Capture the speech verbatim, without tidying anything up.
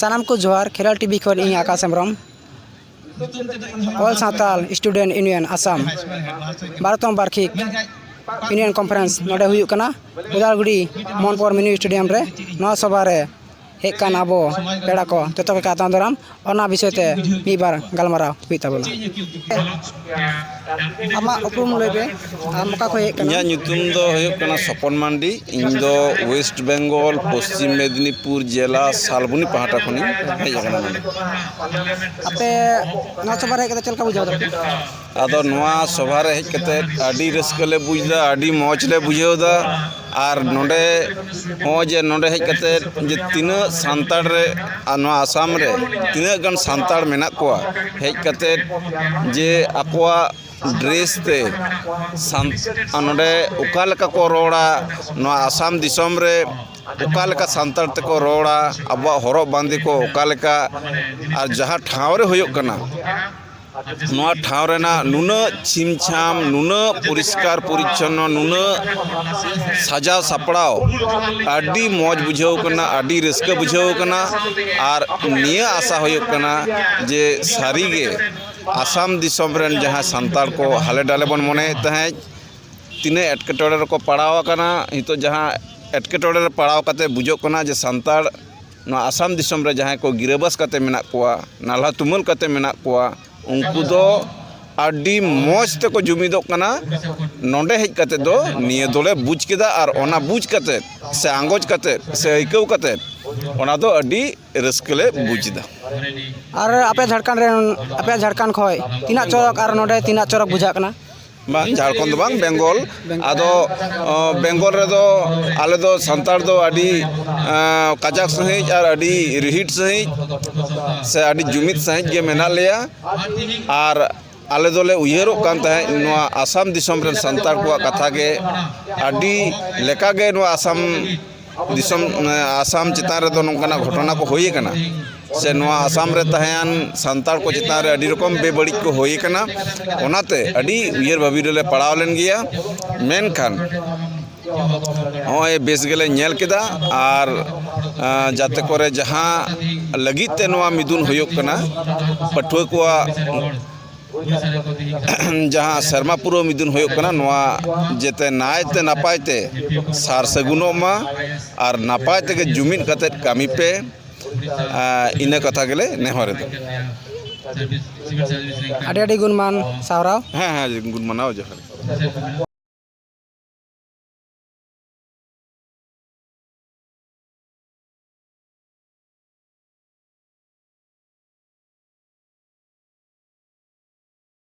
ᱥᱟᱱᱟᱢ ᱠᱚ ᱡᱚᱦᱟᱨ᱾ ᱠᱷᱮᱨᱣᱟᱞ ᱴᱤᱵᱷᱤ ᱠᱷᱚᱱ ᱤᱧ ᱟᱠᱟᱥ Hembrom. All Santal Student Union Assam ᱵᱟᱨᱚᱛᱚᱢ ᱵᱟᱨᱠᱷᱤᱠ Union Conference ᱱᱚᱰᱮ ᱦᱩᱭᱩᱜ ᱠᱟᱱᱟ ᱩᱫᱟᱞᱜᱩᱲᱤ ᱢᱚᱱᱯᱚᱨ ᱢᱤᱱᱤ ᱥᱴᱮᱰᱤᱭᱟᱢ ᱨᱮ᱾ ᱱᱚᱣᱟ ᱥᱚᱵᱷᱟ ᱨᱮ ᱦᱮᱡ ᱟᱠᱟᱱ ᱟᱵᱚ ᱯᱮᱲᱟ ᱠᱚ ᱡᱚᱛᱚ ᱜᱮ ᱟᱛᱟᱝ ᱫᱟᱨᱟᱢ, ᱚᱱᱟ ᱵᱤᱥᱚᱭ ᱛᱮ ᱢᱤᱫ ᱵᱟᱨ ᱜᱟᱞᱢᱟᱨᱟᱣ ᱦᱩᱭᱩᱜ ᱛᱟᱵᱚᱱᱟ᱾ ᱟᱢᱟᱜ ᱩᱯᱨᱩᱢ ᱞᱟᱹᱭ ᱢᱮ, ᱟᱢ ᱚᱠᱟ ᱠᱷᱚᱱ ᱦᱮᱡ ᱠᱟᱱᱟ? ᱤᱧᱟᱹᱜ ᱧᱩᱛᱩᱢ ᱫᱚ ᱦᱩᱭᱩᱜ ᱠᱟᱱᱟ ᱥᱚᱯᱚᱱ ᱢᱟᱱᱰᱤ᱾ ᱤᱧ ᱫᱚ ᱳᱭᱮᱥᱴ ᱵᱮᱝᱜᱚᱞ, ᱯᱚᱥᱪᱤᱢ ᱢᱮᱫᱽᱱᱤᱯᱩᱨ ᱡᱮᱞᱟ, ᱥᱟᱞᱵᱚᱱᱤ ᱯᱟᱦᱴᱟ ᱠᱷᱚᱱᱤᱧ ᱦᱮᱡ ᱟᱠᱟᱱᱟ ᱱᱚᱰᱮ᱾ ᱟᱯᱮ ᱱᱚᱣᱟ ᱥᱚᱵᱷᱟ ᱨᱮ ᱦᱮᱡ ᱠᱟᱛᱮ ᱪᱮᱫ ᱞᱮᱠᱟ ᱵᱩᱡᱷᱟᱹᱣ ᱫᱟᱯᱮ? ᱟᱫᱚ ᱱᱚᱣᱟ ᱥᱚᱵᱷᱟ ᱨᱮ ᱦᱮᱡ ᱠᱟᱛᱮ ᱟᱹᱰᱤ ᱨᱟᱹᱥᱠᱟᱹ ᱞᱮ ᱵᱩᱡᱽ ᱮᱫᱟ, ᱟᱹᱰᱤ ᱢᱚᱡᱽ ᱞᱮ ᱵᱩᱡᱷᱟᱹᱣ ᱮᱫᱟ᱾ ᱟᱨ ᱱᱚᱰᱮ ᱦᱚᱸᱜᱼᱚᱭ ᱡᱮ ᱱᱚᱰᱮ ᱦᱮᱡ ᱠᱟᱛᱮ ᱡᱮ ᱛᱤᱱᱟᱹᱜ ᱥᱟᱱᱛᱟᱲ ᱨᱮ, ᱟᱨ ᱱᱚᱣᱟ ᱟᱥᱟᱢ ᱨᱮ ᱛᱤᱱᱟᱹᱜ ᱜᱟᱱ ᱥᱟᱱᱛᱟᱲ ᱢᱮᱱᱟᱜ ᱠᱚᱣᱟ, ᱦᱮᱡ ᱠᱟᱛᱮ ᱡᱮ ᱟᱠᱚᱣᱟᱜ ᱰᱨᱮᱥ ᱛᱮ ᱥᱟᱱ-, ᱱᱚᱰᱮ ᱚᱠᱟ ᱞᱮᱠᱟ ᱠᱚ ᱨᱚᱲᱟ, ᱱᱚᱣᱟ ᱟᱥᱟᱢ ᱫᱤᱥᱚᱢ ᱨᱮ ᱚᱠᱟ ᱞᱮᱠᱟ ᱥᱟᱱᱛᱟᱲ ᱛᱮᱠᱚ ᱨᱚᱲᱟ, ᱟᱵᱚᱣᱟᱜ ᱦᱚᱨᱚᱜ ᱵᱟᱸᱫᱮ ᱠᱚ ᱚᱠᱟ ᱞᱮᱠᱟ, ᱟᱨ ᱡᱟᱦᱟᱸ ᱴᱷᱟᱶ ᱨᱮ ᱦᱩᱭᱩᱜ ᱠᱟᱱᱟ, ᱱᱚᱣᱟ ᱴᱷᱟᱶ ᱨᱮᱱᱟᱜ ᱱᱩᱱᱟᱹᱜ ᱪᱷᱤᱢ ᱪᱷᱟᱢ, ᱱᱩᱱᱟᱹᱜ ᱯᱚᱨᱤᱥᱠᱟᱨ ᱯᱚᱨᱤᱪᱷᱚᱱᱱᱚ, ᱱᱩᱱᱟᱹᱜ ᱥᱟᱡᱟᱣ ᱥᱟᱯᱲᱟᱣ, ᱟᱹᱰᱤ ᱢᱚᱡᱽ ᱵᱩᱡᱷᱟᱹᱣ ᱠᱟᱱᱟ, ᱟᱹᱰᱤ ᱨᱟᱹᱥᱠᱟᱹ ᱵᱩᱡᱷᱟᱹᱣ ᱠᱟᱱᱟ᱾ ᱟᱨ ᱱᱤᱭᱟᱹ ᱟᱥᱟ ᱦᱩᱭᱩᱜ ᱠᱟᱱᱟ ᱡᱮ ᱥᱟᱹᱨᱤᱜᱮ ᱟᱥᱟᱢ ᱫᱤᱥᱚᱢ ᱨᱮᱱ ᱡᱟᱦᱟᱸ ᱥᱟᱱᱛᱟᱲ ᱠᱚ ᱦᱟᱞᱮ ᱰᱟᱞᱮ ᱵᱚᱱ ᱢᱚᱱᱮᱭᱮᱫ ᱛᱟᱦᱮᱸᱫ, ᱛᱤᱱᱟᱹᱜ ᱮᱴᱠᱮᱴᱚᱬᱮ ᱨᱮᱠᱚ ᱯᱟᱲᱟᱣ ᱟᱠᱟᱱᱟ, ᱱᱤᱛᱚᱜ ᱡᱟᱦᱟᱸ ᱮᱴᱠᱮᱴᱚᱬᱮ ᱨᱮ ᱯᱟᱲᱟᱣ ᱠᱟᱛᱮ ᱵᱩᱡᱷᱟᱹᱜ ᱠᱟᱱᱟ ᱡᱮ ᱥᱟᱱᱛᱟᱲ ᱱᱚᱣᱟ ᱟᱥᱟᱢ ᱫᱤᱥᱚᱢ ᱨᱮ ᱡᱟᱦᱟᱸᱭ ᱠᱚ ᱜᱤᱨᱟᱹᱵᱟᱥ ᱠᱟᱛᱮ ᱢᱮᱱᱟᱜ ᱠᱚᱣᱟ, ᱱᱟᱞᱦᱟ ᱛᱩᱢᱟᱹᱞ ᱠᱟᱛᱮ ᱢᱮᱱᱟᱜ ᱠᱚᱣᱟ, ᱩᱱᱠᱩ ᱫᱚ ᱟᱹᱰᱤ ᱢᱚᱡᱽ ᱛᱮᱠᱚ ᱡᱩᱢᱤᱫᱚᱜ ᱠᱟᱱᱟ᱾ ᱱᱚᱰᱮ ᱦᱮᱡ ᱠᱟᱛᱮ ᱫᱚ ᱱᱤᱭᱟᱹ ᱫᱚᱞᱮ ᱵᱩᱡᱽ ᱠᱮᱫᱟ, ᱟᱨ ᱚᱱᱟ ᱵᱩᱡᱽ ᱠᱟᱛᱮ ᱥᱮ ᱟᱸᱜᱚᱪ ᱠᱟᱛᱮ ᱥᱮ ᱟᱹᱭᱠᱟᱹᱣ ᱠᱟᱛᱮ ᱚᱱᱟ ᱫᱚ ᱟᱹᱰᱤ ᱨᱟᱹᱥᱠᱟᱹ ᱞᱮ ᱵᱩᱡᱽ ᱮᱫᱟ᱾ ᱟᱨ ᱟᱯᱮ ᱡᱷᱟᱲᱠᱷᱚᱸᱰ ᱨᱮᱱ, ᱟᱯᱮᱭᱟᱜ ᱡᱷᱟᱲᱠᱷᱚᱸᱰ ᱠᱷᱚᱱ ᱛᱤᱱᱟᱹᱜ ᱪᱚᱨᱚᱠ ᱟᱨ ᱱᱚᱰᱮ ᱛᱤᱱᱟᱹᱜ ᱪᱚᱨᱚᱠ ᱵᱩᱡᱷᱟᱹᱜ ᱠᱟᱱᱟ? ᱵᱟᱝ, ᱡᱷᱟᱲᱠᱷᱚᱸᱰ ᱫᱚ ᱵᱟᱝ, ᱵᱮᱝᱜᱚᱞ᱾ ᱵᱮᱝᱜᱚᱞ᱾ ᱟᱫᱚ, ᱚ, ᱵᱮᱝᱜᱚᱞ ᱨᱮᱫᱚ ᱟᱞᱮ ᱫᱚ ᱥᱟᱱᱛᱟᱲ ᱫᱚ ᱟᱹᱰᱤ, ᱮᱸ, ᱠᱟᱡᱟᱠ ᱥᱟᱺᱦᱤᱡ ᱟᱨ ᱟᱹᱰᱤ ᱨᱤᱦᱤᱴ ᱥᱟᱺᱦᱤᱡ ᱥᱮ ᱟᱹᱰᱤ ᱡᱩᱢᱤᱫ ᱥᱟᱺᱦᱤᱡ ᱜᱮ ᱢᱮᱱᱟᱜ ᱞᱮᱭᱟ᱾ ᱟᱨ ᱟᱞᱮ ᱫᱚᱞᱮ ᱩᱭᱦᱟᱹᱨᱚᱜ ᱠᱟᱱ ᱛᱟᱦᱮᱸᱫ ᱱᱚᱣᱟ ᱟᱥᱟᱢ ᱫᱤᱥᱚᱢ ᱨᱮᱱ ᱥᱟᱱᱛᱟᱲ ᱠᱚᱣᱟᱜ ᱠᱟᱛᱷᱟ ᱜᱮ, ᱟᱹᱰᱤ ᱞᱮᱠᱟᱜᱮ ᱱᱚᱣᱟ ᱟᱥᱟᱢ ᱫᱤᱥᱚᱢ, ᱟᱥᱟᱢ ᱪᱮᱛᱟᱱ ᱨᱮᱫᱚ ᱱᱚᱝᱠᱟᱱᱟᱜ ᱜᱷᱚᱴᱚᱱᱟ ᱠᱚ ᱦᱩᱭ ᱟᱠᱟᱱᱟ, ᱥᱮ ᱱᱚᱣᱟ ᱟᱥᱟᱢ ᱨᱮ ᱛᱟᱦᱮᱸᱭᱟᱱ ᱥᱟᱱᱛᱟᱲ ᱠᱚ ᱪᱮᱛᱟᱱ ᱨᱮ ᱟᱹᱰᱤ ᱨᱚᱠᱚᱢ ᱵᱮᱵᱟᱹᱲᱤᱡ ᱠᱚ ᱦᱩᱭ ᱟᱠᱟᱱᱟ᱾ ᱚᱱᱟᱛᱮ ᱟᱹᱰᱤ ᱩᱭᱦᱟᱹᱨ ᱵᱷᱟᱹᱵᱤ ᱨᱮᱞᱮ ᱯᱟᱲᱟᱣ ᱞᱮᱱ ᱜᱮᱭᱟ᱾ ᱢᱮᱱᱠᱷᱟᱱ ᱱᱚᱜᱼᱚᱭ ᱵᱮᱥ ᱜᱮᱞᱮ ᱧᱮᱞ ᱠᱮᱫᱟ᱾ ᱟᱨ ᱟᱸ, ᱡᱟᱛᱮ ᱠᱚᱨᱮ ᱡᱟᱦᱟᱸ ᱞᱟᱹᱜᱤᱫ ᱛᱮ ᱱᱚᱣᱟ ᱢᱤᱫᱩᱱ ᱦᱩᱭᱩᱜ ᱠᱟᱱᱟ, ᱯᱟᱹᱴᱷᱩᱣᱟᱹ ᱠᱚᱣᱟᱜ ᱡᱟᱦᱟᱸ ᱥᱮᱨᱢᱟ ᱯᱩᱨᱟᱹᱣ ᱢᱤᱫᱩᱱ ᱦᱩᱭᱩᱜ ᱠᱟᱱᱟ, ᱱᱚᱣᱟ ᱡᱟᱛᱮ ᱱᱟᱭᱛᱮ ᱱᱟᱯᱟᱭ ᱛᱮ ᱥᱟᱨ ᱥᱟᱹᱜᱩᱱᱚᱜ ᱢᱟ ᱟᱨ ᱱᱟᱯᱟᱭ ᱛᱮᱜᱮ ᱡᱩᱢᱤᱫ ᱠᱟᱛᱮᱫ ᱠᱟᱹᱢᱤ ᱯᱮ᱾ ᱟᱸ, ᱤᱱᱟᱹ ᱠᱟᱛᱷᱟ ᱜᱮᱞᱮ ᱱᱮᱦᱚᱨ ᱮᱫᱟ᱾ ᱟᱹᱰᱤ ᱟᱹᱰᱤ ᱜᱩᱱᱢᱟᱱ ᱥᱟᱨᱦᱟᱣ᱾ ᱦᱮᱸ, ᱦᱮᱸ, ᱜᱩᱱ ᱢᱟᱱᱟᱣ ᱡᱚᱦᱟᱨ᱾